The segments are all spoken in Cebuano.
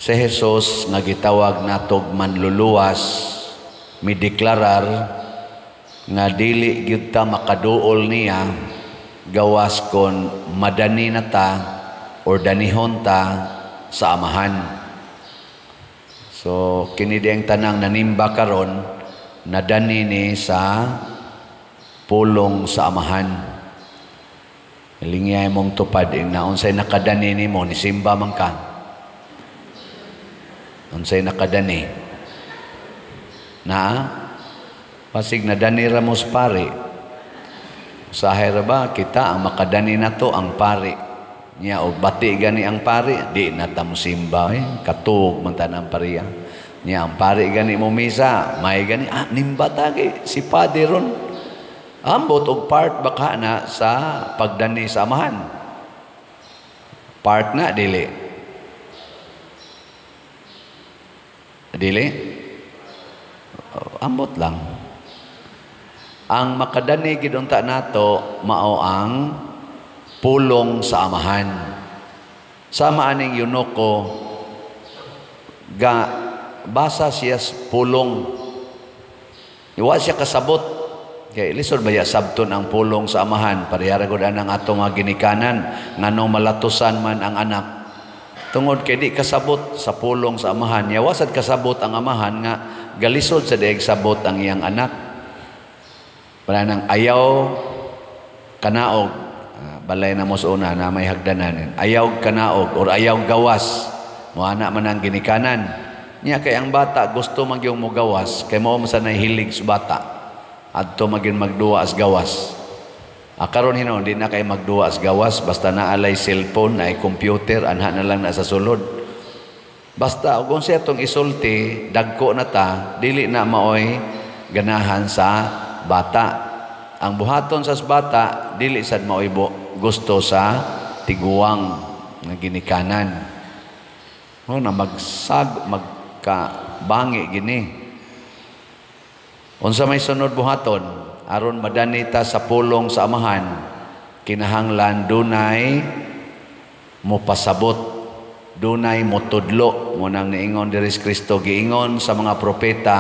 Si Jesus nga gitawag natog Manluluwas, mideklarar nga dili gyud ta makaduol niya gawas kon madani na ta or danihon ta sa Amahan. So kini diyang tanang nanimba karon, nadani ni sa pulong sa Amahan. Lingiyay mong tupad na unsay nakadani nimo, nisimba man ka. Unsay nakadani? Na pasig nadani ra mo sa pari. Usahay ra ba kita ang makadani nato ang pari. Nya og bati gani ang pari, di na ta mosimba eh. Katuog man ta ang pariya. Nya ang pari gani mo misa, may gani nimba ta kay si padi ron. Ambot og part baka na sa pagdani sa Amahan. Part na dili. Dili? Ambot lang. Ang makadani gid unta nato mao ang pulong sa Amahan. Sama aning yunoko, ga basa siya pulong. Iwa siya kasabot. Kay lisod ba ya sabton ang pulong sa Amahan? Parehara gud anang atong mga ginikanan nganong malatusan man ang anak. Tungod kay di kasabot sa pulong sa Amahan. Yawa sad kasabot ang Amahan nga galisod sa dieg sabot ang iyang anak. Para nang ayaw kanaog, balay na mo sa una na may hagdanan. Ayaw kanaog or ayaw gawas. Moana man ang ginikanan. Nya kay ang bata gusto magyong mogawas kay mao man sa nahilig sa bata. Adto magyun magduwa as gawas. Karon hinon di na kay magduwa as gawas basta naalay cellphone, naay computer, anha na lang na sa sulod. Basta og unsa atong isulti, dagko na ta, dili na maoy ganahan sa bata. Ang buhaton sa bata dili sad maoy gusto sa tiguang nga ginikanan. Mo na magsag magkabangi gini. Unsa may sunod buhaton aron madani ta sa pulong sa Amahan, kinahanglan dunay mopasabot, dunay motudlo. Mo nang niingon diri si Kristo, giingon sa mga propeta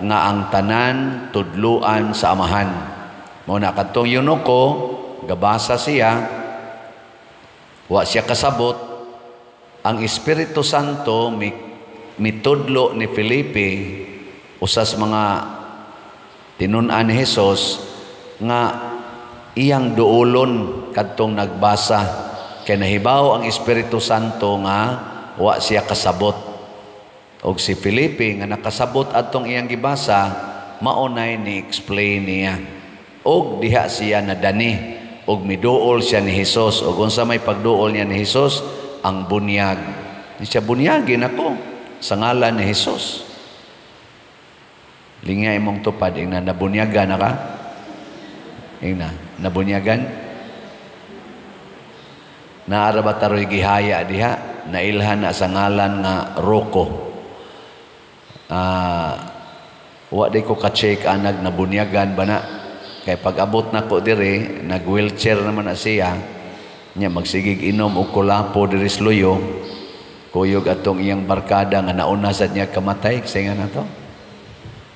nga ang tanan tudluan sa Amahan. Mo na kadtong eunuko, gabasa siya, wa siya kasabot. Ang Espiritu Santo mitudlo ni Felipe, usas mga tinun-an ni Hesus, nga iyang duolon kadtong nagbasa kay nahibaw ang Espiritu Santo nga wa siya kasabot. Og si Felipe nga nakasabot adtong iyang gibasa, maunay ni explain niya. Og diha siya nadani og miduol siya ni Hesus. Og unsa may pagduol niya ni Hesus? Ang bunyag. Di siya bunyagin ako sa ngalan ni Hesus. Lingay mong tupad, ingna nabunyagan na ka? Ingna, nabunyagan? Naara ba taroy gihaya diha? Nailhan na sa ngalan nga Rocco. Wa di ko ka-check anag nabunyagan ba na? Kay pag-abot na ko diri, nag-wheelchair naman na siya. Nya magsigig inom og kulapo diri sa luyo. Kuyog atong iyang barkada nga nauna sad niya kamatay. Kasi nga na to.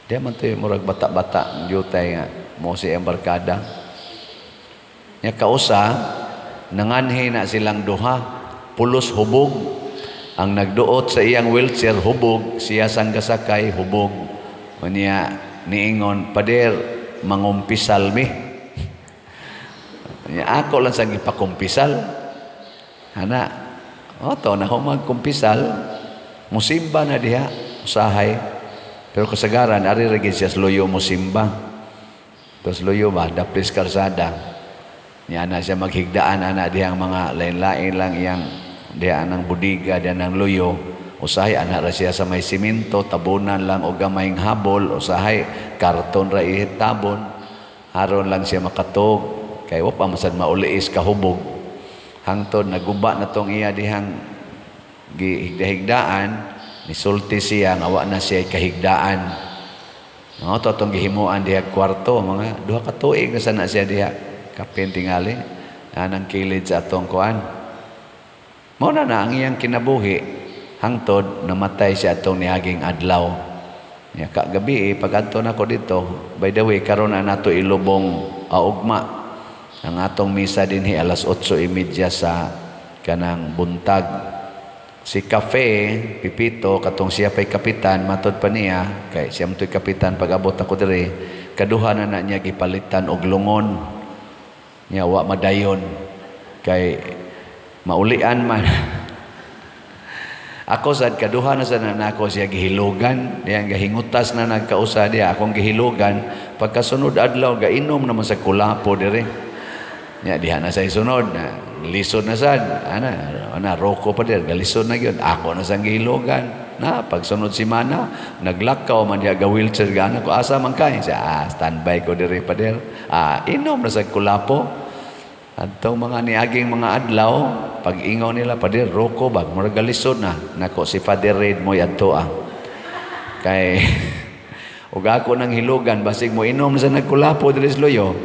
Di man to yung murag bata-bata, jutay nga, mo siya ang barkada. Nya kausa, nanganhi na silang duha, pulos hubog. Ang nagduot sa iyang wheelchair, hubog, siya sang gasakay, hubog. Unya, niingon, "Pader, mangumpisal mi." Unya, ako lang sang ipakumpisal. Ana, o to, na magkumpisal, musimba na diha, usahay. Pero kasagaran, ari ra gid siya sa luyo musimba. Tapos luyo ba, daplis karsada. Niya na siya maghigdaan, ana dihang mga lain-lain lang iyang diha ng budiga, diha ng luyo. Usahay, ana ra siya sa may simento, tabunan lang o gamayng habol, usahay, karton ra itabon. Aron lang siya makatog. Kay wa pa masad mauliis kahubog. Hangtod, naguba na tong iya dihang gihigda-higdaan, nisulti siya nga wa na siya kahigdaan. No, to atong gihimuan diha kwarto, mga 2 ka tuig na sana siya diha. Kapin tingali anang kilid sa atong kuan. Mao na na ang iyang kinabuhi. Hangtod namatay siya atong niaging adlaw. Ya, kagabi eh, pag-adto nako dito, by the way, karon na nato ilubong augma. Ang atong misa dinhi alas 8:30 sa kanang buntag. Si Cafe, Pipito, katong siya pa'y kapitan, matod pa niya, kay siya mo'y kapitan pag abot ako diri, kaduha na na niya gipalitan og lungon. Niya wa madayon kay maulian man. Ako sad kaduha na sad na nako siya gihilugan, diyan gahingutas na nagkausa diya akong gihilugan, pagkasunod adlaw gainom naman sa kulapo dire. Nya diha na sa isunod na lisod na sad ana ana roko pa dir galisod na gyud ako na sang gihilugan na pagsunod semana naglakaw man diha ga wheelchair gana ko asa man kay siya, standby ko diri pa dir, inom na sa kulapo. Adtong mga niaging mga adlaw pag ingaw nila, "Pader, roko bag murag galisod na nako." Si Father Red mo adto kay ug ako nang hilugan basig mo inom sa nagkulapo diri sa Luyo.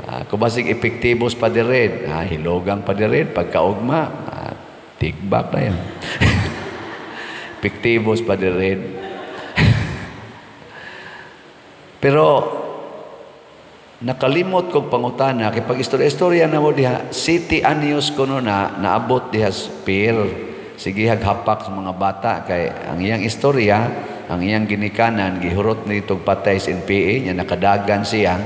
Ako basig epektibo sa Father Red. Hilogang Father Red pagkaugma, tigbak na yun. Epektibo sa Father Red. Pero nakalimot kog pangutana kay pag istorya-istorya na mo diha, City Anios kuno na naabot diha sa pier. Sige hapak sa mga bata kay ang iyang istorya, ang iyang ginikanan gihurot nitog patay sa NPA nya nakadagan siya.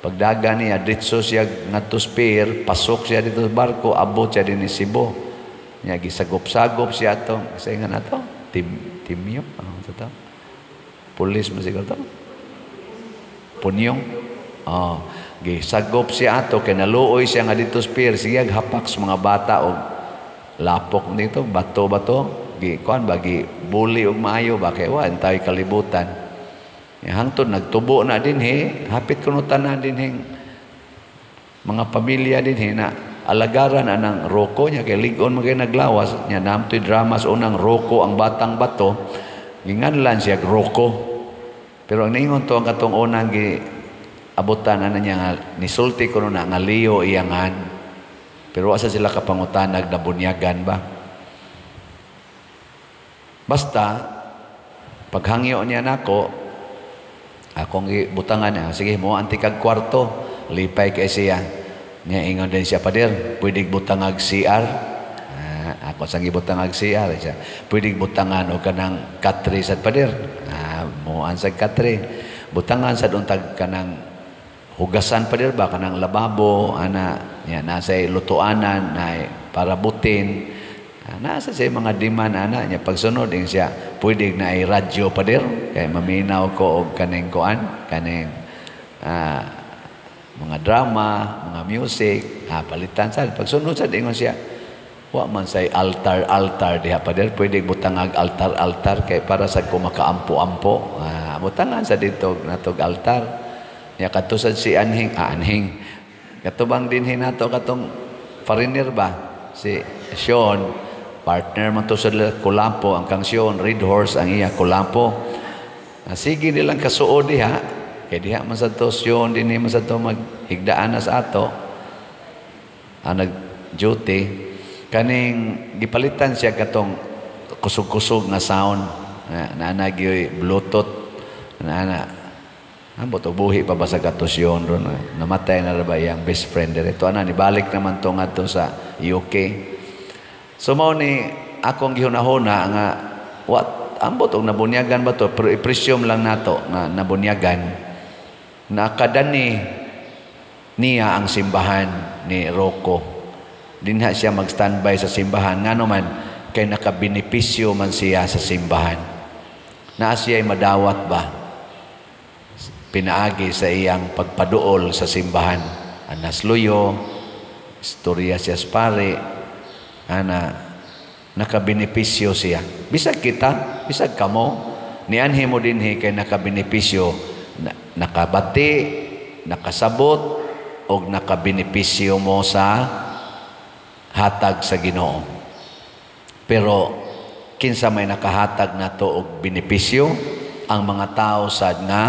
Pagdagan niya ditso siya ngadto sa pier, pasok siya dito sa barko, abot siya dinhi Cebu. Nya gisagop-sagop siya ato. Kasi nga nato, timyo, ano to? Pulis mo siguro to? Punyong. Oh, gisagop siya ato kay naluoy siya nga dito sa pier, sige hapak sa mga bata og lapok nito, bato-bato, gi kuan ba gi buli og maayo ba kay wa tayo kalibutan. Ya, hangtod nagtubo na dinhi, hapit kuno tanan dinhi mga pamilya dinhi na alagaran anang roko niya kay lig-on man kay naglawas niya namtoy drama sa unang roko ang batang bato, ginganlan siya roko. Pero ang niingon to ang katong unang gi abutan ana niya nga nisulti kuno na nga Leo iyangan. Pero asa sila kapangutanag na bunyagan ba? Basta paghangyo niya nako, akong gibutangan niya, sige mo anti kag kwarto, lipay kay siya. Niya ingon din siya, "Pader, pwede butangag CR?" Ako sang gibutangag CR siya. "Pwede butangan og kanang katre sad, pader?" Moan sa katre. "Butangan sad untag kanang hugasan, pader ba, kanang lababo ana." Niya nasa lutuanan na para butin. Nasa sa mga demand ana niya. Pagsunod ing siya, "Pwede na ay radyo, pader, kay maminaw ko og kaning kuan, kaning mga drama, mga music." Palitan sad. Pagsunod sad ingon siya, "Wa man say altar altar diha, pader, pwede butangag altar altar kay para sa ko makaampo-ampo." Butangan sa dito natog altar. Nya kadto sad si anhing, anhing katubang dinhi nato katong foreigner ba si Sean, partner man to sa Kulapo. Ang kang Sean, Red Horse ang iya Kulapo. Sige nilang kasuod diha kay diha man sa to Sean dinhi man sa to maghigdaan na sa ato ang nag duty kaning gipalitan siya katong kusog-kusog nga sound na naana gyoy Bluetooth na ambot og buhi pa ba sa katusyon ron. Namatay na ra ba iyang best friend dire to ana nibalik naman to ngadto sa UK. So mao ni akong gihunahuna nga what ambot og nabunyagan ba to, pero i-presume lang nato nga nabunyagan, nakadani niya ang simbahan ni Rocco. Dinha siya mag-standby sa simbahan ngano man kay nakabenepisyo man siya sa simbahan. Naa siya'y madawat ba pinaagi sa iyang pagpaduol sa simbahan. Anas luyo, istorya siya sa pare, ana, nakabenepisyo siya. Bisag kita, bisag kamo, nianhi mo dinhi kay nakabenepisyo, nakabati, nakasabot, og nakabenepisyo mo sa hatag sa Ginoo. Pero kinsa may nakahatag nato og benepisyo? Ang mga tao sad nga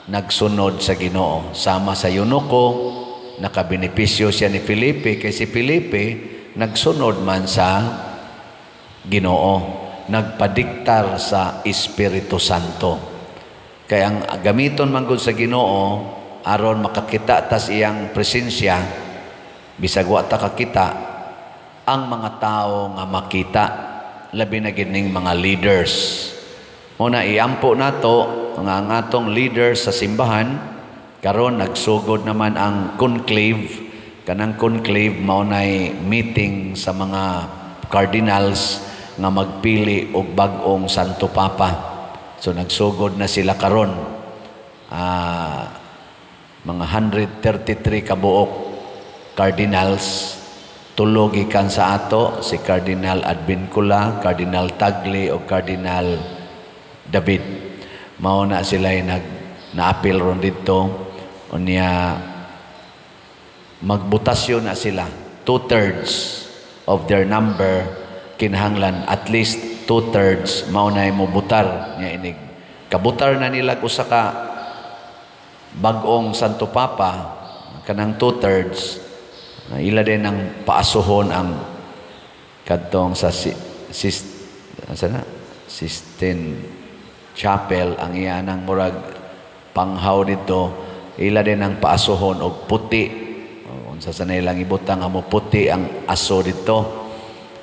nagsunod sa Ginoo. Sama sa eunuko, nakabenepisyo siya ni Felipe kay si Felipe nagsunod man sa Ginoo. nagpadiktar sa Espiritu Santo. Kay ang gamiton man gud sa Ginoo aron makakita tas iyang presensya, bisag wa ta kakita, ang mga tao nga makita, labi na gid ning mga leaders. Mao na iampo nato nga ang atong leaders sa simbahan. Karon nagsugod naman ang conclave. Kanang conclave, mao nay meeting sa mga cardinals nga magpili og bag-ong Santo Papa. So nagsugod na sila karon. Mga 133 kabuok cardinals, tulo gikan sa ato, si Cardinal Advincula, Cardinal Tagle o Cardinal David. Mao na sila nag naapil ron didto. Unya magbotasyon na sila. Two-thirds of their number kinahanglan, at least two-thirds mao na mobutar nya. Inig kabutar na nila usa ka bag-ong Santo Papa, kanang two-thirds na ila din ang paasuhon ang kadtong sa si, sis, asa na? Sistine Chapel, ang iya nang murag panghaw dito, ila din ang paasuhon og puti. Unsa sa nilang ibutang nga puti ang aso dito.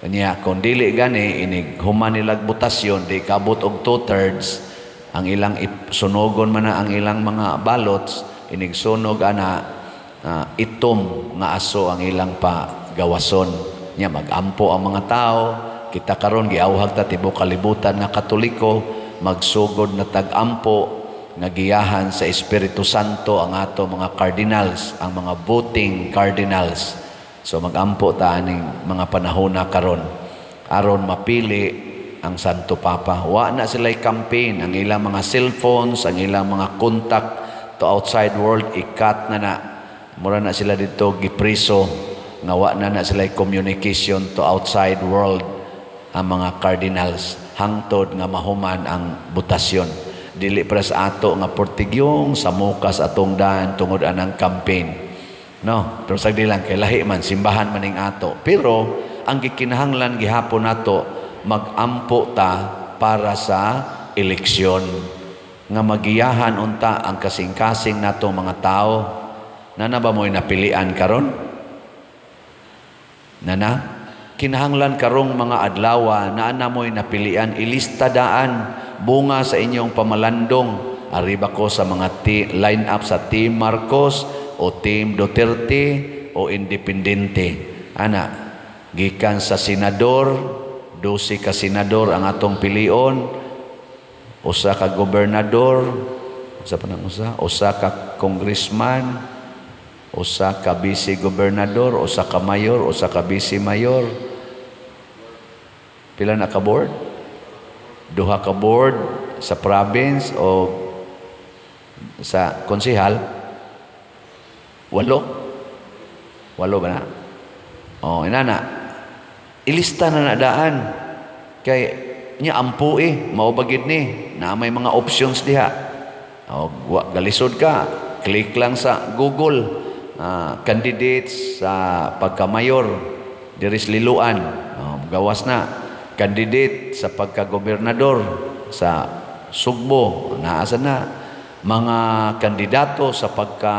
Kanya kung dili gani, inig human nilag botasyon, di kabot og two-thirds, ang ilang sunogon man na ang ilang mga ballots. Inig sunog ana, itom nga aso ang ilang pa gawason. Nya magampo ang mga tao. Kita karon giawhag ta tibuok kalibutan nga Katoliko, magsugod na tag-ampo nga giyahan sa Espiritu Santo ang ato mga cardinals, ang mga voting cardinals. So magampo ta aning mga panahona karon aron mapili ang Santo Papa. Wa na sila'y campaign, ang ilang mga cellphones, ang ilang mga contact to outside world, i-cut na na. Mura na sila dito gipriso nga wa na na sila communication to outside world, ang mga cardinals, hangtod nga mahuman ang botasyon. Dili para sa ato nga portigyong sa mukas atong daan tungod anang campaign, no? Pero sagdi lang kay lahi man, simbahan man ning ato, pero ang gikinahanglan gihapon nato, magampo ta para sa eleksyon nga magiyahan unta ang kasing-kasing nato mga tao. Nana ba mo'y napilian karon? Nana? Kinahanglan karong mga adlawa na ana mo'y napilian, ilista daan bunga sa inyong pamalandong. Ariba ko sa mga line up sa Team Marcos o Team Duterte o independente. Ana, gikan sa senador, 12 ka senador ang atong pilion, usa ka gobernador, usa pa nang usa, usa ka congressman, usa ka vice gobernador, usa ka mayor, usa ka vice mayor. Pila na ka board? Duha ka board sa province o sa konsehal. Walo. Walo ba na? Oh, inana. Ilista na na daan. Kay nya ampo eh, mao ba gid ni na may mga options diha. O, wa galisod ka, click lang sa Google, candidates sa pagka-mayor diri sa Liloan. Oh, gawas na candidate sa pagka-gobernador sa Sugbo, naasa na mga kandidato sa pagka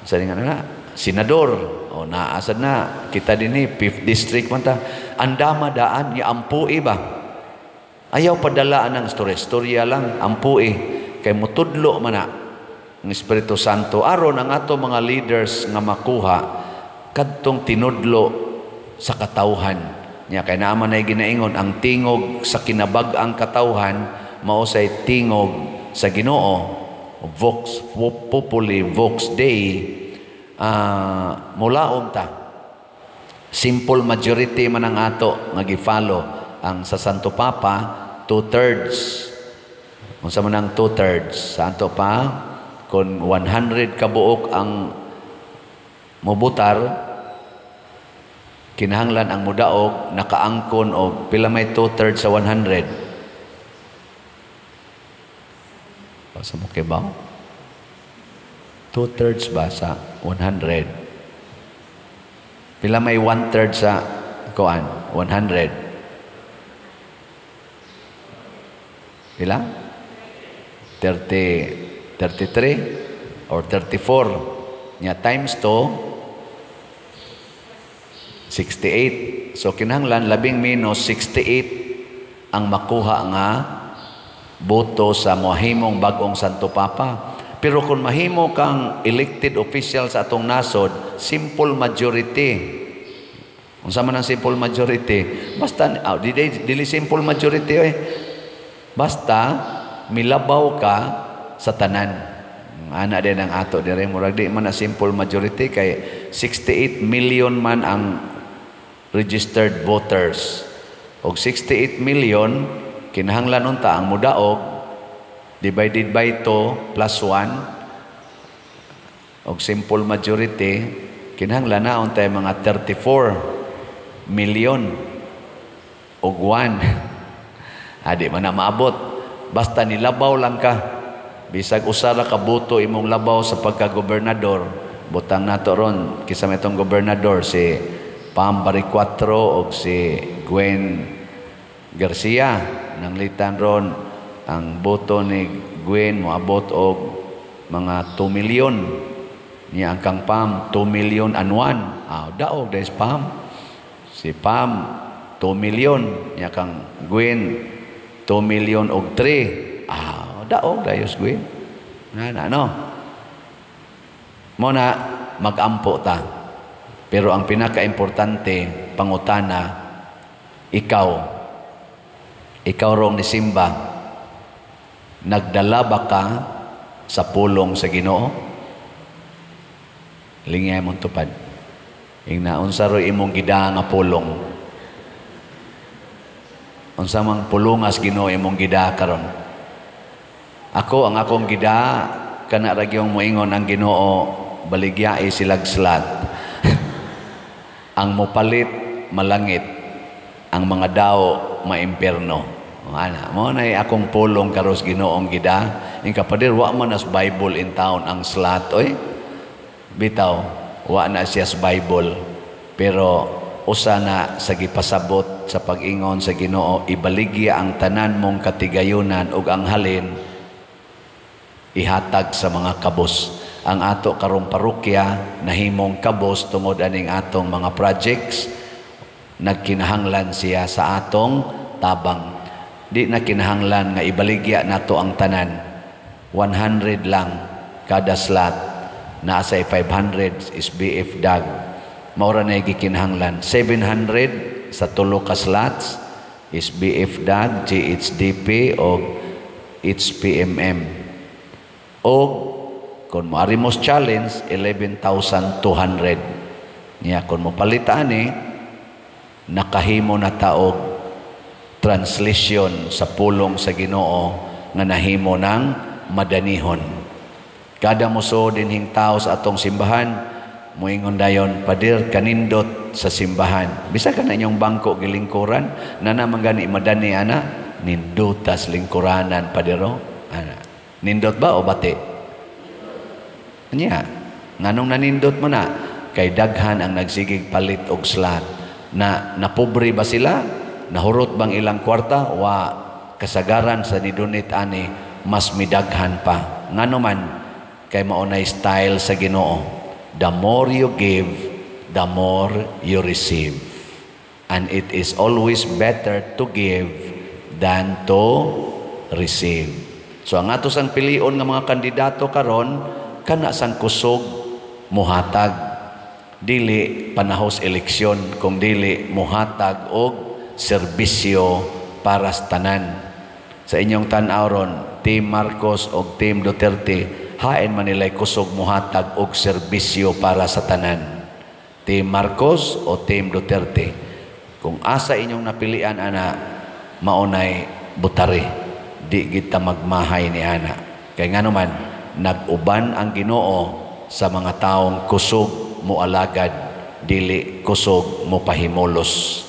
sa nga na senador o naasa na kita dinhi, 5th district man ta. Andama daan ya, ampo ba, ayaw padala ang storya storya lang. Ampo eh, kay mutudlo man na ang Espiritu Santo aron ang ato mga leaders nga makuha kadtong tinudlo sa katawhan niya, kay naa man ay ginaingon, ang tingog sa kinabag-ang katawhan mao say tingog sa Ginoo, vox populi vox Dei. Mulaom ta, simple majority man ang ato nga gi-follow. Ang sa Santo Papa, two-thirds. Unsa man ang two-thirds sa ato pa? Kung 100 kabuok ang mobutar, kinahanglan ang mudaog nakaangkon og pila may two-thirds sa 100? Sa mo kibaw? Two-thirds ba sa 100? Pila may one-third sa kuan 100? Pila? 30, 33 or 34. Nya times 2, 68. So kinahanglan labing menos 68 ang makuha nga boto sa mohimong bagong Santo Papa. Pero kung mahimo kang elected official sa atong nasod, simple majority. Unsa man ang simple majority? Basta oh, dili, dili simple majority eh. Basta milabaw ka sa tanan. Ana din ang ato dire, murag di man na simple majority kay 68 million man ang registered voters. Og 68 million, kinahanglan unta ang mudaog divided by 2 plus 1 og simple majority, kinahanglan na untay mga 34 million og 1. Adi man na maabot. Basta nilabaw lang ka, bisag usa ra ka boto imong labaw sa pagka-gobernador. Butang nato ron kinsa may itong gobernador, si Pam Baricuatro og si Gwen Garcia. Nanglitan ron ang boto ni Gwen moabot og mga 2 million, niya ang kang Pam 2 million and 1. Ah, daog dahil Pam, si Pam 2 million, niya kang Gwen 2 million og 3. Ah, daog dayos Gwen na na no mo na magampo ta. Pero ang pinaka-importante, pangutana, ikaw, ikaw rong ni Simba, nagdala ba ka sa pulong sa Ginoo? Lingay mong tupad. Ingna, unsa ro imong gida nga pulong? Unsa mang pulungas Ginoo imong gida karon? Ako, ang akong gida, kana ra gyung moingon ang Ginoo, baligyai silag slot. Ang mopalit malangit, ang mga daw maimpierno. Ana, mo na akong pulong karos Ginoong gida. Ing kapadir, wa man as Bible in town ang slot oy. Bitaw, wa na siya sa Bible. Pero usa na sa gipasabot sa pag-ingon sa Ginoo, ibaligya ang tanan mong katigayunan ug ang halin ihatag sa mga kabos. Ang ato karong parokya nahimong kabos tungod aning atong mga projects, nagkinahanglan siya sa atong tabang. Di na kinahanglan nga ibaligya nato ang tanan. 100 lang kada slot. Naa sa 500 is BF DAG. Maura na gikinahanglan. 700 sa tulo ka slots is BF DAG, GHDP o HPMM. O kung moari mo challenge, 11,200. Niya, kung mo palitan eh, nakahimo na taog translation sa pulong sa Ginoo nga nahimo ng madanihon. Kada muso dinhing tao sa atong simbahan, muingon dayon, "Padir, kanindot sa simbahan." Bisa ka na inyong bangko gilingkuran, na naman gani madani ana, nindutas lingkuranan, padero. Ana. Nindot ba o bati? Anya, nganong nanindot mo na? Kay daghan ang nagsigig palit og slot. Na napobre ba sila? Nahurot bang ilang kwarta? Wa. Kasagaran sa nidunit ani mas midaghan pa. Ngano man, kay mao nay style sa Ginoo. The more you give, the more you receive. And it is always better to give than to receive. So ang ato sang pilion nga mga kandidato karon, kana sang kusog muhatag, dili panahos eleksyon, kung dili muhatag og serbisyo para sa tanan. Sa inyong tan-aw ron, Team Marcos og Team Duterte, hain man nila'y kusog muhatag og serbisyo para sa tanan? Team Marcos o Team Duterte? Kung asa inyong napilian ana, maunay butari. Di kita magmahay ni ana. Kay ngano man, nag-uban ang Ginoo sa mga taong kusog mo alagad, dili kusog mo pahimulos.